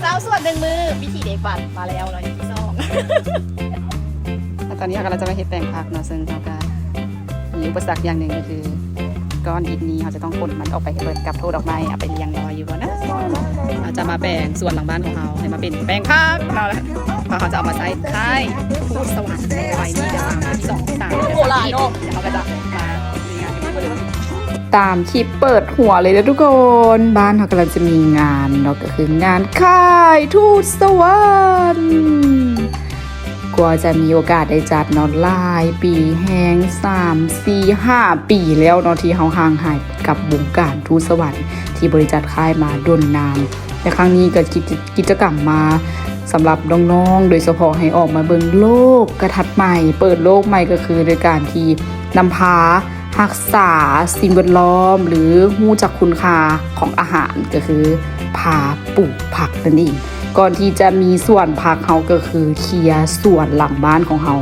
ຊາວສວນໜຶ່ງມື້ ວິຖີເດັກບ້ານມາແລ້ວເນາະ ອີພີສອງ ແລະຕອນນີ້ເຮົາກຳລັງຈະມາເຮັດແປງຜັກເນາະ ເຊິ່ງເຮົາກະມີອຸປະສັກຢ່າງໜຶ່ງກໍຄື ກ້ອນອິດນີ້ເຮົາຈະຕ້ອງຂົນມັນອອກໄປໃຫ້ເບິດ ກັບໂທດອກໄມ້ເອົາໄປລຽງລອຍຢູ່ບໍ່ນະ. ເຮົາຈະມາແປງສວນຫຼັງບ້ານຂອງເຮົາໃຫ້ມາເປັນແປງຜັກເນາະ ເຮົາຈະເອົາມາໃສ່ຄ້າຍທູດສະຫວັນໄວ້ນີ້ ເຮົາກະຈະມາ ຕາມຄລິບເປີດຫົວເລີຍເດີທຸກຄົນ ບ້ານເຮົາກຳລັງຈະມີງານເນາະ ກໍຄືງານຄ້າຍທູດສະຫວັນ ກວ່າຈະມີໂອກາດໄດ້ຈັດເນາະ ຫຼາຍປີແຮງ ສາມ ສີ່ ຫ້າ ປີແລ້ວເນາະ ທີ່ເຮົາຫ່າງຫາຍກັບວົງການທູດສະຫວັນ ທີ່ບໍ່ໄດ້ຈັດຄ້າຍມາດົນນານ ແລະຄັ້ງນີ້ກໍ ກິດຈະກຳມາສຳລັບນ້ອງໆ ໂດຍສະເພາະໃຫ້ອອກມາເບິ່ງໂລກກະທັດໃໝ່ ເປີດໂລກໃໝ່ ກໍຄືໂດຍການທີ່ນຳພາຮັກສາສິ່ງແວດລ້ອມ ຫຼື ຮູ້ຈັກຄຸນຄ່າຂອງອາຫານ ກໍຄືພາປູກຜັກນັ້ນເອງ. ກ່ອນທີ່ຈະມີສວນຜັກ ເຮົາກໍຄືເຄຍສວນຫຼັງບ້ານຂອງເຮົາ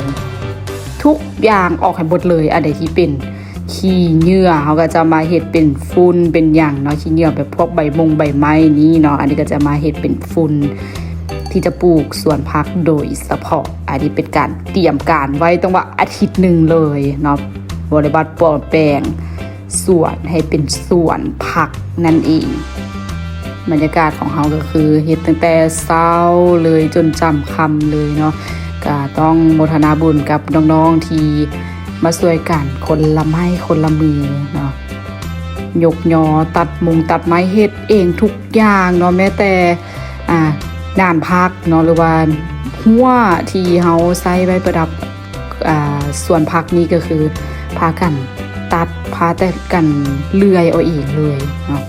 ທຸກຢ່າງອອກໃຫ້ໝົດເລີຍ ອັນໃດທີ່ເປັນ ຂີ້ເຫຍື້ອ ເຮົາກໍຈະມາເຮັດເປັນຝຸ່ນເປັນຫຍັງເນາະ ຂີ້ເຫຍື້ອແບບພວກໃບມົງໃບໄມ້ນີ້ເນາະ ອັນນີ້ກໍຈະມາເຮັດເປັນຝຸ່ນ ທີ່ຈະປູກສວນຜັກໂດຍສະເພາະ ອັນນີ້ເປັນການຕຽມການໄວ້ ຕ້ອງວ່າອາທິດໜຶ່ງເລີຍເນາະ ບໍລິບັດປອມແປງສວນໃຫ້ເປັນສວນຜັກນັ້ນເອງ. ບັນຍາກາດຂອງເຮົາກໍຄືເຮັດຕັ້ງແຕ່ເຊົ້າເລີຍຈົນຈຳຄ່ຳເລີຍເນາະ ກໍຕ້ອງໂມທະນາບຸນກັບນ້ອງໆ ທີ່ມາຊ່ວຍກັນຄົນລະໄມ້ຄົນລະມືເນາະ ຍົກຍໍຕັດມົງຕັດໄມ້ ເຮັດເອງທຸກຢ່າງເນາະ ແມ້ແຕ່ ອ່າ ໜານຜັກເນາະ ຫຼືວ່າຮົ້ວທີ່ເຮົາໃຊ້ໄວ້ປະດັບ ອ່າ ສວນຜັກນີ້ກໍຄືພາກັນຕັດ ພາແຕ່ກັນເລື່ອຍເອົາເອງເລີຍເນາະ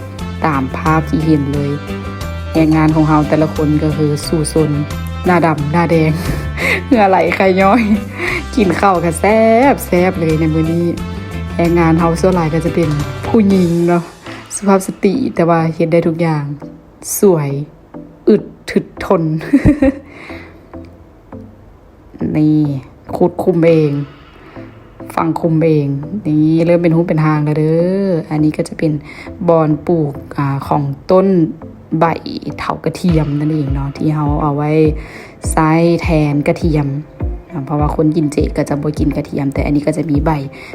ຕາມພາບທີ່ເຫັນເລີຍ. ແຮງງານຂອງເຮົາແຕ່ລະຄົນກໍຄືສູ້ຊົນ ໜ້າດຳໜ້າແດງ ເຫື່ອໄຫຼໄຄຍ້ອຍ ກິນເຂົ້າກໍແຊບໆ ເລີຍໃນມື້ນີ້. ແຮງງານເຮົາສ່ວນຫຼາຍກໍຈະເປັນຜູ້ຍິງເນາະ ສຸພາບສະຕີ ແຕ່ວ່າເຮັດໄດ້ທຸກຢ່າງ ສວຍ ອຶດ ທຶດ ທົນ. ນີ້ ຂຸດຂຸມເອງ ຝັງຂຸມເອງ ນີ້ເລີ່ມເປັນຮູບເປັນຮ່າງແລ້ວເດີ. ອັນນີ້ກໍຈະເປັນບ່ອນປູກ ອາ ຂອງຕົ້ນໃບເຖົາກະທຽມນັ້ນເອງເນາະ ທີ່ເຮົາເອົາໄວ້ໃຊ້ແທນກະທຽມ ເພາະວ່າຄົນກິນເຈກໍຈະບໍ່ກິນກະທຽມ ແຕ່ອັນນີ້ກໍຈະມີໃບ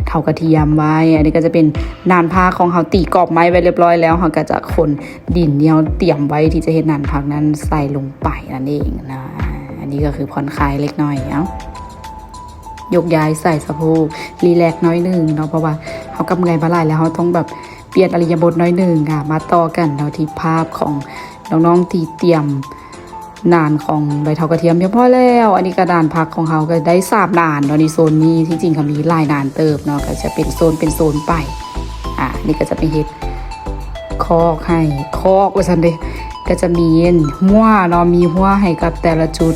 ເຖົາກະທຽມໄວ້. ອັນນີ້ກໍຈະເປັນໜານຜັກຂອງເຮົາ ຕີກອບໄມ້ໄວ້ຮຽບຮ້ອຍແລ້ວ ເຮົາກໍຈະຂົນ ດິນທີ່ເຮົາຕຽມໄວ້ທີ່ຈະເຮັດໜານຜັກນັ້ນໃສ່ລົງໄປນັ້ນເອງນະ. ອັນນີ້ກໍຄືຜ່ອນຄາຍເລັກນ້ອຍ ເອົ້າ ຍົກຍ້າຍສາຍສະໂພກ ຣີແລັກໜ້ອຍໜຶ່ງເນາະ ເພາະວ່າເຮົາກໍເມື່ອຍມາຫຼາຍແລ້ວ ເຮົາຕ້ອງແບບປ່ຽນອິລິຍາບົດໜ້ອຍໜຶ່ງ. ອ່າ ມາຕໍ່ກັນເນາະ ທີ່ພາບຂອງນ້ອງໆທີ່ຕຽມໜານຂອງໃບເຖົາກະທຽມຮຽບຮ້ອຍແລ້ວ. ອັນນີ້ກໍໜານຜັກຂອງເຮົາກໍໄດ້ສາມໜານເນາະ ໃນໂຊນນີ້ ທີ່ຈິງກໍມີຫຼາຍໜານເຕີບເນາະ ກໍຈະເປັນໂຊນເປັນໂຊນໄປ. ອ່າ ນີ້ກໍຈະໄປເຮັດ ຄອກໃຫ້ ຄອກວ່າຊັ້ນເດ ກໍຈະມີຮົ້ວເນາະ ມີຮົ້ວໃຫ້ກັບແຕ່ລະຈຸດ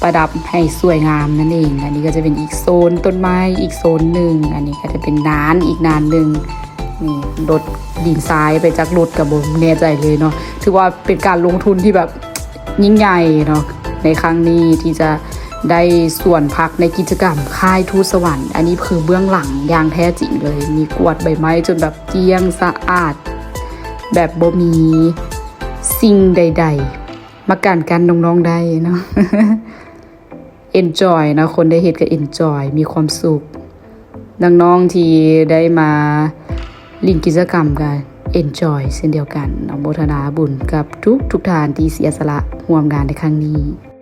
ປະດັບໃຫ້ສວຍງາມນັ້ນເອງ. ອັນນີ້ກໍຈະເປັນອີກໂຊນຕົ້ນໄມ້ອີກໂຊນໜຶ່ງ ອັນນີ້ກໍຈະເປັນໜານອີກໜານໜຶ່ງ. ນີ້ລົດດິນຊາຍໄປຈັກລົດກໍບໍ່ແນ່ໃຈເລີຍເນາະ ຖືວ່າເປັນການລົງທຶນທີ່ແບບ ຍິ່ງໃຫຍ່ເນາະ ໃນຄັ້ງນີ້ທີ່ຈະໄດ້ສວນຜັກໃນກິດຈະກຳຄ້າຍທູດສະຫວັນ. ອັນນີ້ຄືເບື້ອງຫຼັງຢ່າງແທ້ຈິງເລີຍ ມີກວາດໃບໄມ້ຈົນແບບກ້ຽງສະອາດ ແບບບໍ່ມີສິ່ງໃດໆມາກັ້ນກັ້ນນ້ອງໆໄດ້ເນາະ. ເອັນຈອຍເນາະ ຄົນໄດ້ເຮັດກໍເອັນຈອຍ ມີຄວາມສຸກ. ນ້ອງໆທີ່ໄດ້ມາຫຼິ້ນກິດຈະກຳກໍເອັນຈອຍເຊັ່ນດຽວກັນເນາະ. ໂມທະນາບຸນກັບທຸກໆທ່ານທີ່ເສຍສະຫຼະຮ່ວມງານໃນຄັ້ງນີ້.